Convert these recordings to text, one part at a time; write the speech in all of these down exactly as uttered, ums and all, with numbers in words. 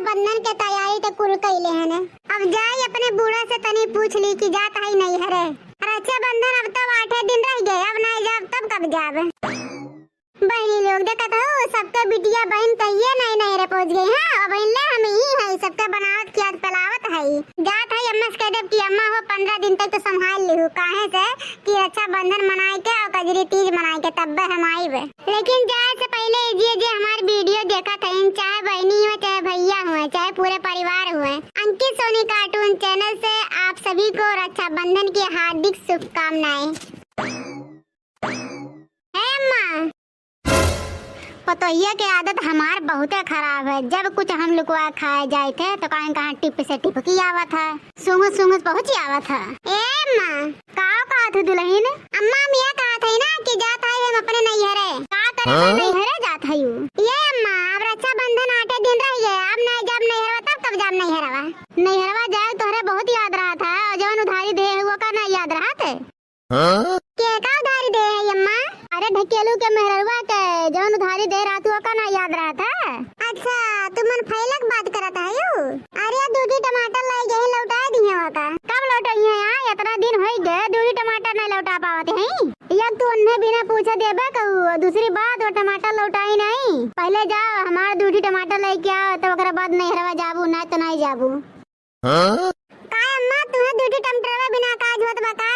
बंधन के तैयारी तो कुल कइले हन। अब जाई अपने बूढ़ा से तनी पूछ ली कि जात है नैहरे। रक्षाबंधन अब तो आठे दिन रह गए, अब नहीं जाब तब कब जाब? बहिनी लोग देखत हो, सबके बिटिया बहिन कहिए नहीं नैहरे पहुँच गई है। अब ले हम ही है, सबके बनावत खियात पिलावत है। जात है अम्मा से कह देब कि अम्मा हो, पन्द्रह दिन तक तो संभाल लिहू, काहे से कि रक्षाबंधन मनाए के और कजरी तीज मनाए के तब्बे हम आइब। लेकिन जाए से पहले जे जे हमार वीडियो देखत हइन, चाहे बहिनी हो चाहे भैया हुए, चाहे पूरे परिवार हुए, अंकित सोनी कार्टून चैनल से आप सभी को रक्षाबंधन की हार्दिक शुभकामनाएं। ए अम्मा, पतोहिया के आदत हमार बहुते खराब है। जब कुछ हम लुकवा खाए जाइत है तो कहीं कहाँ टिप से टिपकी आवत है, सूंघत सूंघत पहुँच आवत है। ए अम्मा, का कहत हु दुलहिन? अम्मा, हम ये कहत हई ना कि जात हई हम अपने नैहरे। का करे हाँ? नैहरे जात हई उ? ये अम्मा, अब रक्षाबंधन आठे दिन रह गए, अब नहीं जाब नैहरवा तब कब जाब नैहरवा? नैहरवा जाए तोहरे बहुत याद रहत है, और जौन उधारी दे है वो का ना याद रहत है? हाँ? के का उधारी दे है अम्मा? अरे ढकेलू के मेहररुआ के जौन उधारी दे रहत हु, ओका ना याद रहत है? अच्छा, तू मन फैलक बात करत हयू? अरे दूठी टमाटर लाई गई, लौटा दिहे ओका। कब लौटइहे यार? इतना दिन होई गए, दूठी टमाटर नहीं लौटा पावत हैं। एक तू उन्हें बिना पूछे देबे कहू, और दूसरी बात वो टमाटर लौटाई नहीं। पहले जाओ हमार दूठी टमाटर लेके आओ, तब ओकरे बाद नैहरवा जाबू, नहीं तो नहीं जाबू। हाँ? का अम्मा, तुहे दूठी टमाटरवा बिना काज होत बा का?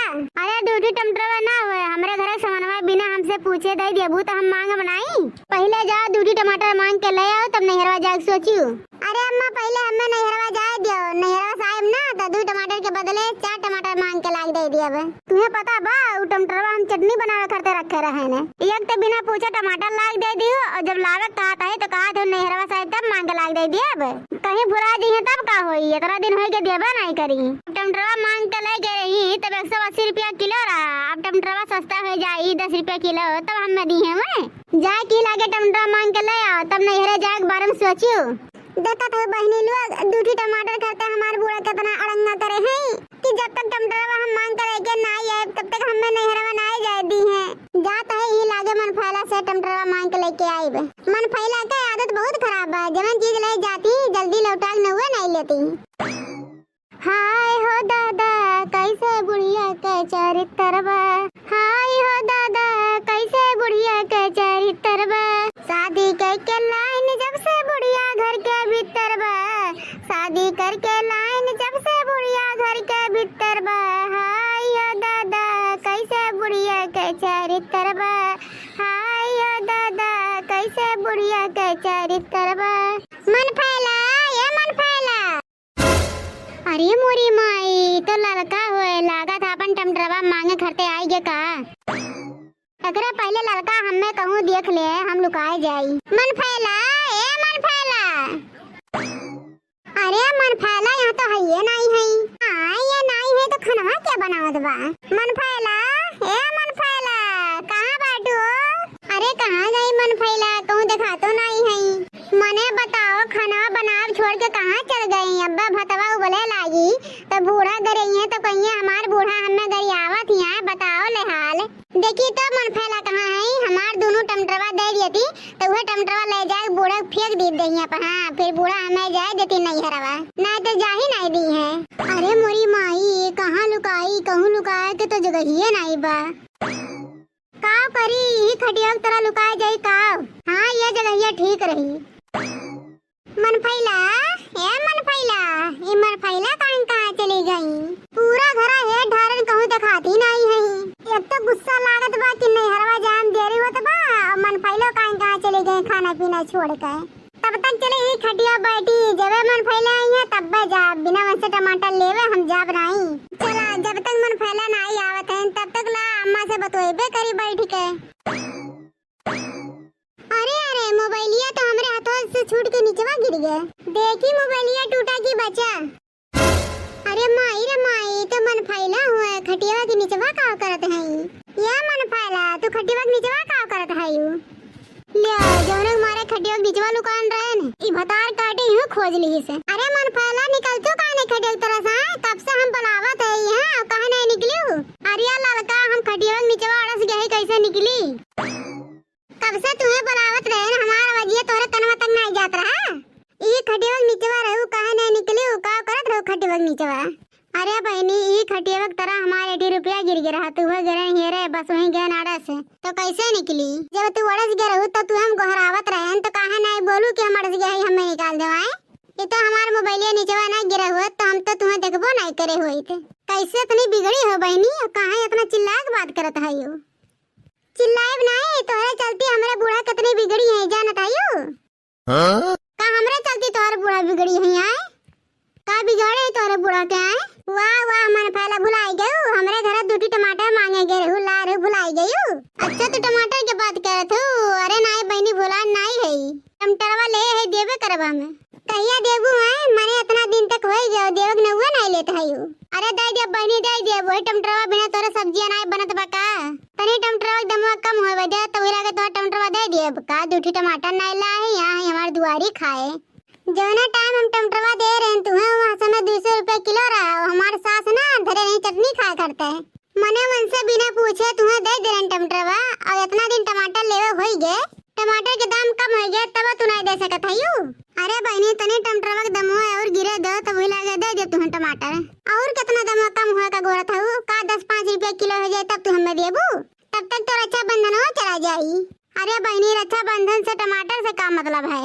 अरे दूठी टमाटरवा ना होए, हमरे घरे समनवा बिना हमसे पूछे दे देबू तो हम मांग बनाई। पहले जाओ दूठी टमाटर मांग के ले आओ, तब नैहरवा जाके सोचियो। अरे अम्मा, पहले हमें नैहरवा जाए दियो, नैहरवा से आएब ना तो दू टमाटर के बदले चार टमाटर मांग के लाग दे दियब। तुहे पता बा, उ टमाटरवा हम चटनी बनावे करते रखे रहे ने। एक तो बिना पूछे टमाटर लाग दे दियो, और जब लावे कहत है तो कहत है नैहरवा साहब तब मांग के लाग दे दियब। कहीं भुला जइहे तब का होई, इतना दिन होई के देबे नहीं करी। टमाटरवा मांग के लेके रही तब एक सौ अस्सी रुपया किलो रहा, अब टमाटरवा सस्ता हो जाई दस रुपया किलो तब हमें दी है। मैं जाए की लागे टमाटरवा मांग के ले आओ, तब नैहरे जाए के बारे में सोचियो। देखत हो बहिनी लोग, दूठी टमाटर करते हमार बूढ़ा कितना अड़ंगा करे हैं कि जब तक टमाटरवा हम मांग के लेके ना आए तब तक हमें नैहरवा ना जाए दी हैं। जात है ही लागे मन फैला से टमाटरवा मांग के लेके आइब। मन फैला के आदत बहुत खराब बा, जवन चीज ले जाती जल्दी लौटा के नउए नहीं लेती। हाय हो दादा, कैसे बुढ़िया के चरित्र बा। हाय हो दादा, कैसे बुढ़िया के चरित्र बा। शादी करके लाइन जब से बुढ़िया घर के भीतर बा। शादी करके लाइन जब से बुढ़िया घर के भीतर बा। हाय हो दादा, कैसे बुढ़िया के चरित्र बा। हाय हो दादा, कैसे बुढ़िया के चरित्र बा। मन फैला, ए मन फैला। अरे मोरी माई, तो ललका होए लागत आपन टमटरवा मांगे खरते आई गे का? एकरे पहले ललका हमें कहूँ देख ले, हम लुकाए जाई। मन फैला, ए मन फैला। अरे मन फैला, यहाँ तो हइये नाई है। हाँ, ये नाई है तो खनवा क्या बनावत बा? मन फैला, ए मन फैला, कहाँ बाटू? अरे कहाँ गई मन फैला, कहूँ देखा तो नाई है। मने बताओ, खाना बनाब छोड़ के कहाँ चल गई? अब्बा भतवा उबले लागी, तो बूढ़ा गरिये तो कहिए हमार बूढ़ा हमें गरियावत हिया, बताओ ले हाल। देखी तो मन फैला कहाँ है, हमार दोनों टमटरवा दे देती, तो वह टमटरवा ले जाए बूढ़ा फेंक दी दहिया पर। हाँ, फिर बूढ़ा हमें जाए देती नैहरवा, ना तो जाही नहीं दी है। अरे मोरी माई, कहाँ लुकाई, कहूँ लुकाए के तो जगहिए नहीं बा। काव करी, यही खटिया के तरह लुकाए जाई काव? हाँ, ये जगहिया ठीक रही। मन फैला, ए मन फैला, ई मन फैला कहीं कहाँ चली गई? पूरा घरा हेठ ढारन कहूँ देखाती नहीं है। एक तो गुस्सा लागत बा कि नैहरवा जाम देरी होत बा, और मन फैलो कहीं कहाँ चली गई खाना पीना छोड़ के। तब तक चले ई खटिया बैठी, जबे मन फैला आई है तब्बे जा, बिना मन से टमाटर लेवे हम जाब नहीं। चला, जब तक मन फैला नहीं आवत है तब तक ला अम्मा से बतोइबे करी बैठ के। अरे, अरे, मोबाइलिया तो हमरे हाथों से छूट के निचवा गिर गए। देखी मोबाइलिया टूटा की बचा। अरे माई रे माई, तो मन फैला हुआ है, खटिया के निचवा का करत है? या मन फैला, तू खटिया के निचवा का करत है यू? ले, जौने मारे खटिया के निचवा लुकान रहे न, ई भतार काटे यूं खोज लिहिस। अरे मन फैला, निकल तू काहे नहीं खटिया के तरह से? कब से हम बुलावत है यहाँ, काहे नहीं निकली? अरे ललका, हम खटिया के निचवा अड़स गए, कैसे निकली? कब से तुम्हें बुलावत रहे न, हमार आवाजिया तोहरे कनवा तक नाई जात रहा। ई खटिया के निचवा तक तरह हमारे एठी रुपया गिर गे रहा, तू वह गिरे हियरे, बस वहीं गए नाड़ा से। तो कैसे निकली? जब तू अड़स गे रहू, तो तू हम गोहरावत रहेन, तो काहे नाई बोलू कि हम अड़स गे हई, हमें निकाल देवाए? ये तो हमार मोबाइलिया निचवा ना गिरा हुआ, तो हम तो तुम्हें देखबो नाई करे होइत। कैसे इतनी बिगड़ी हो बहिनी, और काहे इतना चिल्ला के बात करत है यो? चिल्लाइब नाई, तोहरे चलती हमरे बूढ़ा कितनी बिगड़ी है, जानत है यो? हाँ? का हमरे चलती तोहरे बूढ़ा बिगड़ी है, आए? का बिगाड़े है तोहरे बूढ़ा के, आए? वाह, वाह, मन फैला भुलाई गयू, हमरे घरे दूठी टमाटर मांगे गए रहू, ला रहू, भुलाई गयू। अच्छा, तू टमाटर के बात करत हू? अरे नाई बहिनी, भुलान नाई है, टमाटरवा ले है, देबे करब हम। कहिया देबू हैं? माने इतना दिन तक होई गयो, देवे के नउवे नाई लेत हयू। अरे दे देब बहिनी, दे देब, वही टमाटरवा बिना तोरे सब्जिया नाई बनत बा का? तनी टमाटरवा के दमवा कम होवे दे, तो वही लागे तोहर टमाटरवा दे देब का? दूठी टमाटर नाई ला है, यहाँ है हमार दुआरी खाए। जौना टाइम हम टमाटरवा दे रहे तुहें, वहाँ समय दो सौ रुपया किलो रहा, और हमार सास ना धरे नहीं चटनी खाए करते हैं। मने उनसे बिना पूछे तुहें दे दे रहे टमाटरवा, और इतना दिन टमाटर लेवे होई गए, टमाटर के दाम कम हो गए, तब तू नहीं दे सकत हयू। अरे बहिनी, तनी टमाटरवा के दमवा और गिरे दो, तब वही लागे दे दे तुहन टमाटर। और कितना दमवा कम हुआ का गोरत हऊ? का दस पाँच रुपया किलो हो जाए, तब तू हमें देबू? तब तक तो रक्षाबंधन हो चला जाई। अरे बहिनी, रक्षाबंधन से टमाटर से का मतलब है?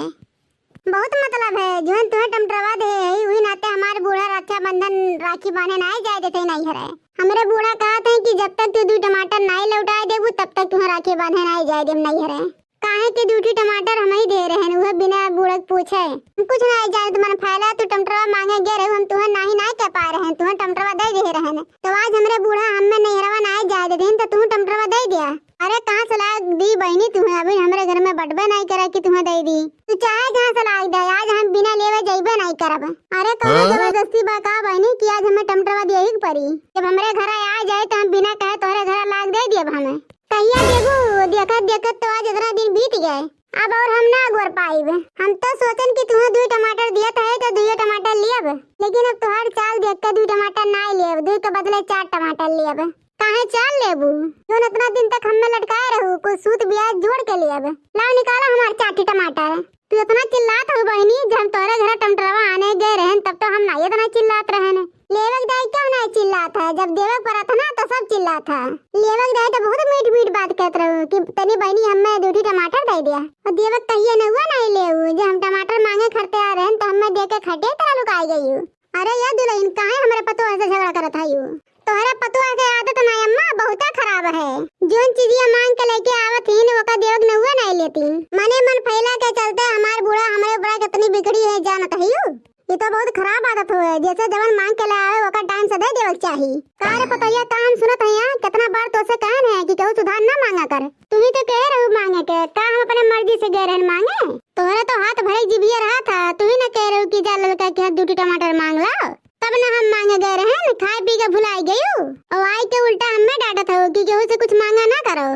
बहुत मतलब है, जोन तुहे टमाटरवा दे है, वही नाते हमारे बूढ़ा रक्षाबंधन राखी बांधे ना जाए देते नहीं हरे। हमरे बूढ़ा कहत हैं कि जब तक तू दू टमाटर नाई लौटाए देबू, तब तक तुहे राखी बांधे नाई जाए देब नहीं हरे। काहे कि दूठी टमाटर हम ही दे रहे हैं, वह बिना बूढ़ा के पूछे। हम कुछ नहीं जाने तुम्हारे फैला, तू टमाटरवा मांगे गे रहे, हम तुहे नाही नाई कह पा रहे हैं, तुहे टमाटरवा दे दे रहे हैं। तो आज हमरे बूढ़ा हमें नैहरवा नाई जाए दे दिन, तो तू टमाटरवा दे दिया। अरे कहाँ से लाग दी बहिनी तुहे, अभी हमरे घर में बटबे नाई करे कि तुहे दे दी। तू चाहे जहाँ से लाग दे, आज हम बिना लेवे जइबे नाई करब। अरे कहाँ हाँ? जबरदस्ती बा का बहिनी कि आज हमें टमाटरवा दिया ही के परी? जब हमरे घर आ जाए तो हम बिना कहे तोहरे घर लाग दे दियब हमें। कहिया देबू? देखत देखत तो आज इतना दिन बीत गए, अब और हम ना अगोर पाइब। हम तो सोचन कि तुहे दुई टमाटर दियत है तो दुई टमाटर लियब, लेकिन अब तोहार चाल देख के दुई टमाटर नाई लियब, दुई के बदले चार टमाटर लियब। काहे चार लेबू? जोन इतना दिन तक हमें लटकाए रहू, कुछ सूद ब्याज जोड़ के लियब। लाओ निकाला हमार चार ठी टमाटर। तू इतना चिल्लात हो बहिनी, जब हम तोहरे घर टमाटरवा आने गए रहन तब तो हम नाई इतना चिल्लात रहन। लेवे के दाई क्यों नाई चिल्लात है, जब देवे के परत है ना तो सब चिल्लात है। लेवे के दाई तो बहुत मीठ मीठ बात कहत रहू कि तनी बहिनी हमें दू ठी टमाटर दे दिया, और देवे के कहिए न हुआ नाई लेऊ। जब हम टमाटर मांगे खरते आ रहन तो हमें दे के खटे तरह लुकाई गई। अरे या दुल्हन, काहे हमरे पतोह से झगड़ा करत हयू? तोहरे पतोह के आदत ना अम्मा बहुते खराब है। जोन चीजिया मांग के लेके आवत हीन, ओका देवे के नउवे नाई लेती। मने मन फैला के चलते हमार बूढ़ा हमरे ऊपर कितनी बिगड़ी है, जानत हयू? ये तो बहुत खराब आदत होए, जैसे जवन मांग के ले आवे, ओका टाइम से दे देवे के चाही। का रे पतोहिया, का हम सुनत हई यहाँ? कितना बार तोसे कहन है कि केहू से उधार ना मांगा कर। तू ही तो कहे रहू मांगे के, का हम अपने मर्जी से गए रहन मांगे? तोहरे तो हाथ भरे जिभिया रहा था, तू ही ना कह रहू कि जा ललका के हाथ दू ठी टमाटर मांग ला। तब ना हम मांगे गए रहन, खाए पी के भुलाई गयू। और आई के उल्टा हमें डांटत हो कि केहू से कुछ मांगा ना करो।